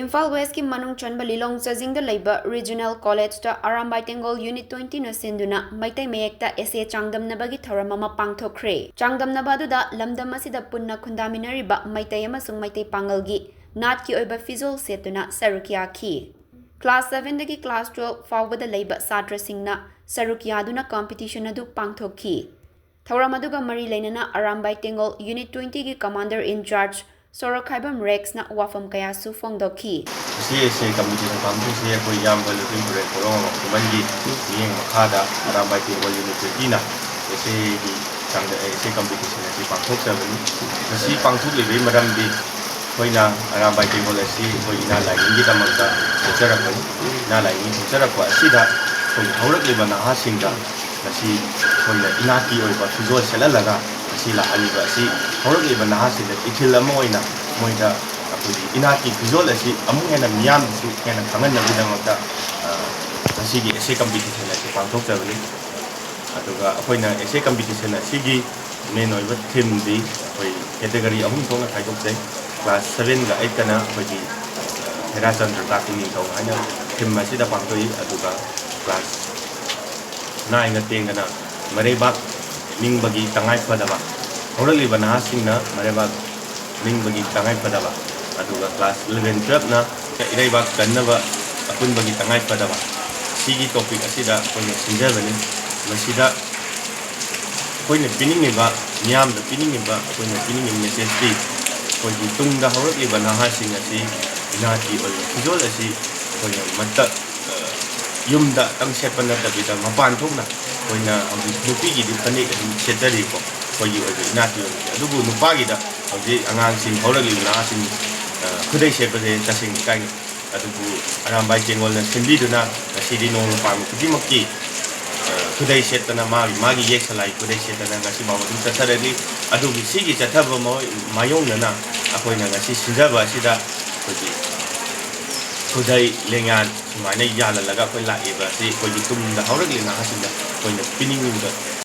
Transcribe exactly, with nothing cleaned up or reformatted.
ꯏꯝꯐꯥꯜ ꯋꯦꯁꯀꯤ ꯃꯅꯨꯡ ꯆꯟꯕ ꯂꯤꯂꯣꯡ ꯆꯥꯖꯤꯡꯗ ꯂꯩꯕ ꯔꯤꯖꯅꯦꯜ ꯀꯣꯂꯦꯖꯇ ꯑꯔꯥꯝꯕꯥꯏ ꯇꯦꯡꯒꯣꯜ ꯌꯨꯅꯤꯠ ꯇ꯭ꯋꯦꯟꯇꯤꯅ ꯁꯤꯟꯗꯨꯅ ꯃꯩꯇꯩ ꯃꯌꯦꯛꯇ essay ꯆꯥꯡꯗꯝꯅꯕꯒꯤ ꯊꯧꯔꯝ ꯑꯃ ꯄꯥꯡꯊꯣꯛꯈ꯭ꯔꯦ꯫ ꯆꯥꯡꯗꯝꯅꯕ ꯑꯗꯨꯗ ꯂꯝꯗꯝ ꯑꯁꯤꯗ ꯄꯨꯟꯅ ꯈꯨꯟꯗꯥꯃꯤꯟꯅꯔꯤꯕ ꯃꯩꯇꯩ ꯑꯃꯁꯨꯡ ꯃꯩꯇꯩ ꯄꯥꯉꯜꯒꯤ ꯅꯥꯠꯀꯤ ꯑꯣꯏꯕ ꯐꯤꯖꯣꯜ ꯁꯦꯠꯇꯨꯅ ꯁꯔꯨꯛ ꯌꯥꯈꯤ꯫ ꯀ꯭ꯂꯥꯁ ꯁꯚꯦꯟꯗꯒꯤ ꯀ꯭ꯂꯥꯁ ꯇꯨꯋꯦꯜꯐ ꯐꯥꯎꯕꯗ ꯂꯩꯕ ꯁꯥꯇ꯭ꯔꯁꯤꯡꯅ ꯁꯔꯨꯛ ꯌꯥꯗꯨꯅ ꯀꯝꯄꯤꯇꯤꯁꯟ ꯑꯗꯨ ꯄꯥꯡꯊꯣꯛꯈꯤ꯫ ꯊꯧꯔꯝ ꯑꯗꯨꯒ ꯃꯔꯤ ꯂꯩꯅꯅ ꯑꯔꯥꯝꯕꯥꯏ ꯇꯦꯡꯒꯣꯜ ꯌꯨꯅꯤꯠ ꯇ꯭ꯋꯦꯟꯇꯤꯒꯤ ꯀꯃꯥꯟꯗꯔ ꯏꯟ ꯆꯥꯔꯖ ꯁꯣꯔꯣꯛꯈꯥꯏꯕꯝ ꯔꯦꯛꯁꯅ ꯋꯥꯐꯝ ꯀꯌꯥꯁꯨ ꯐꯣꯡꯗꯣꯛꯈꯤ꯫ ꯉꯁꯤ essay competition ꯄꯥꯡꯊꯣꯛꯏꯁꯦ ꯑꯩꯈꯣꯏ ꯏꯌꯥꯝꯕ ꯂꯨꯆꯤꯡ ꯄꯨꯔꯦꯜ ꯀꯣꯔꯣꯡ ꯈꯨꯃꯟꯒꯤ ꯃꯤꯠꯌꯦꯡ ꯃꯈꯥꯗ ꯑꯔꯥꯝꯕꯥꯏ ꯇꯦꯡꯒꯣꯜ ꯌꯨꯅꯤꯠ ꯇ꯭ꯋꯦꯟꯇꯤꯅ essayꯒꯤ ꯆꯥꯡꯗ essay competition ꯑꯁꯤ ꯄꯥꯡꯊꯣꯛꯆꯕꯅꯤ꯫ ꯃꯁꯤ ꯄꯥꯡꯊꯣꯛꯂꯤꯕꯒꯤ ꯃꯔꯝꯗꯤ ꯑꯩꯈꯣꯏꯅ ꯑꯔꯥꯝꯕꯥꯏ ꯇꯦꯡꯒꯣꯜ ꯑꯁꯤ ꯑꯩꯈꯣꯏ ꯏꯅꯥ ꯂꯥꯏꯅꯤꯡꯒꯤꯗꯃꯛꯇ ꯊꯣꯛꯆꯔꯛꯄꯅꯤ꯫ ꯏꯅꯥ ꯂꯥꯏꯅꯤꯡ ꯊꯣꯛꯆꯔꯛꯄ ꯑꯁꯤꯗ ꯑꯩꯈꯣꯏ ꯍꯧꯔꯛꯂꯤꯕ ꯅꯍꯥꯁꯤꯡꯗ ꯃꯁꯤ ꯑꯩꯈꯣꯏꯅ ꯏꯅꯥꯠꯀꯤ ꯑꯣꯏꯕ ꯐꯤꯖꯣꯜ ꯁꯦꯠꯍꯜꯂꯒ ꯃꯁꯤ ꯂꯥꯛꯍꯜꯂꯤꯕ ꯑꯁꯤ ꯍꯧꯔꯛꯂꯤꯕ ꯅꯍꯥꯁꯤꯡꯗ ꯏꯊꯤꯜ ꯑꯃ ꯑꯣꯏꯅ ꯃꯣꯏꯗ ꯑꯩꯈꯣꯏꯒꯤ ꯏꯅꯥꯠꯀꯤ ꯐꯤꯖꯣꯜ ꯑꯁꯤ ꯑꯃꯨꯛ ꯍꯦꯟꯅ ꯃꯤꯌꯥꯝꯗꯁꯨ ꯍꯦꯟꯅ ꯈꯪꯍꯟꯅꯕꯒꯤꯗꯃꯛꯇ, ꯑ, ꯉꯁꯤꯒꯤ essay competition ꯑꯁꯤ ꯄꯥꯡꯊꯣꯛꯆꯕꯅꯤ꯫ ꯑꯗꯨꯒ ꯑꯩꯈꯣꯏꯅ essay competition ꯑꯁꯤꯒꯤ main ꯑꯣꯏꯕ themeꯗꯤ ꯑꯩꯈꯣꯏ category ꯑꯍꯨꯝ ꯊꯣꯛꯅ ꯈꯥꯏꯗꯣꯛꯆꯩ꯫ ꯀ꯭ꯂꯥꯁ ꯁꯚꯦꯟꯒ ꯑꯩꯠꯀꯅ ꯑꯩꯈꯣꯏꯒꯤ, ꯑ, ꯍꯦꯔꯥꯆꯟꯗ꯭ꯔ ꯇꯥꯛꯄꯤ ꯅꯤꯡꯊꯧ ꯍꯥꯏꯅ theme ꯑꯁꯤꯗ ꯄꯥꯡꯊꯣꯛꯏ꯫ ꯑꯗꯨꯒ ꯀ꯭ꯂꯥꯁ ꯅꯥꯏꯟꯒ ꯇꯦꯟꯒꯅ ꯃꯩꯔꯩꯕꯥꯛ ꯅꯤꯡꯕꯒꯤ ꯇꯉꯥꯏ ꯐꯗꯕ, ꯍꯧꯔꯛꯂꯤꯕ ꯅꯍꯥꯁꯤꯡꯅ ꯃꯩꯔꯩꯕꯥꯛ ꯅꯤꯡꯕꯒꯤ ꯇꯉꯥꯏ ꯐꯗꯕ, ꯑꯗꯨꯒ ꯀ꯭ꯂꯥꯁ ꯏꯂꯚꯦꯟ ꯇꯨꯋꯦꯜꯞꯅ ꯏꯔꯩꯕꯥꯛ ꯀꯟꯅꯕ ꯑꯄꯨꯟꯕꯒꯤ ꯇꯉꯥꯏ ꯐꯗꯕ, ꯁꯤꯒꯤ topic ꯑꯁꯤꯗ ꯑꯩꯈꯣꯏꯅ ꯁꯤꯟꯖꯕꯅꯤ꯫ ꯃꯁꯤꯗ ꯑꯩꯈꯣꯏꯅ ꯄꯤꯅꯤꯡꯉꯤꯕ, ꯃꯤꯌꯥꯝꯗ ꯄꯤꯅꯤꯡꯉꯤꯕ, ꯑꯩꯈꯣꯏꯅ ꯄꯤꯅꯤꯡꯉꯤꯕ messageꯇꯤ ꯑꯩꯈꯣꯏꯒꯤ ꯇꯨꯡꯗ ꯍꯧꯔꯛꯂꯤꯕ ꯅꯍꯥꯁꯤꯡ ꯑꯁꯤ ꯏꯅꯥꯠꯀꯤ ꯑꯣꯏꯕ ꯐꯤꯖꯣꯜ ꯑꯁꯤ ꯑꯩꯈꯣꯏꯅ ꯃꯇ-, ꯑ, ꯌꯨꯝꯗ ꯈꯛꯇꯪ ꯁꯦꯠꯄ ꯅꯠꯇꯕꯤꯗ ꯃꯄꯥꯟ ꯊꯣꯛꯅ ꯑꯩꯈꯣꯏꯅ ꯍꯧꯖꯤꯛ ꯅꯨꯄꯤꯒꯤꯗꯤ ꯐꯅꯦꯛ ꯑꯗꯨꯝ ꯁꯦꯠꯆꯔꯤꯀꯣ, ꯑꯩꯈꯣꯏꯒꯤ ꯑꯣꯏꯕ ꯏꯅꯥꯠꯀꯤ ꯑꯣꯏꯕꯁꯦ꯫ ꯑꯗꯨꯕꯨ ꯅꯨꯄꯥꯒꯤꯗ ꯍꯧꯖꯤꯛ ꯑꯉꯥꯡꯁꯤꯡ, ꯍꯧꯔꯛꯂꯤꯕ ꯅꯍꯥꯁꯤꯡ, ꯑ, ꯈꯨꯗꯩ ꯁꯦꯠꯄꯁꯦ ꯇꯁꯦꯡꯅ ꯏꯀꯥꯏꯅꯩ꯫ ꯑꯗꯨꯕꯨ ꯑꯔꯥꯝꯕꯥꯏ ꯇꯦꯡꯒꯣꯜꯅ ꯁꯤꯟꯕꯤꯗꯨꯅ ꯉꯁꯤꯗꯤ ꯅꯣꯡꯃ ꯄꯥꯟꯕ ꯈꯨꯗꯤꯡꯃꯛꯀꯤ, ꯑ, ꯈꯨꯗꯩ ꯁꯦꯠꯇꯅ, ꯃꯥꯒꯤ, ꯃꯥꯒꯤ ꯌꯦꯛ ꯁꯂꯥꯏ ꯈꯨꯗꯩ ꯁꯦꯠꯇꯅ ꯉꯁꯤ ꯐꯥꯎꯕ ꯑꯗꯨꯝ ꯆꯠꯊꯔꯛꯂꯤ꯫ ꯑꯗꯨꯕꯨ ꯁꯤꯒꯤ ꯆꯠꯊꯕ ꯃꯑꯣ-, ꯃꯥꯌꯣꯛꯅꯅ ꯑꯩꯈꯣꯏꯅ ꯉꯁꯤ ꯁꯤꯟꯖꯕ ꯑꯁꯤꯗ ꯑꯩꯈꯣꯏꯒꯤ ꯈꯨꯗꯩ ꯂꯦꯡꯌꯥꯟ ꯁꯨꯃꯥꯏꯅ ꯌꯥꯜꯍꯜꯂꯒ ꯑꯩꯈꯣꯏ ꯂꯥꯛꯏꯕ ꯑꯁꯤ ꯑꯩꯈꯣꯏꯒꯤ ꯇꯨꯡꯗ ꯍꯧꯔꯛꯂꯤꯕ ꯅꯍꯥꯁꯤꯡꯗ ꯑꯩꯈꯣꯏꯅ ꯄꯤꯅꯤꯡꯂꯤꯕ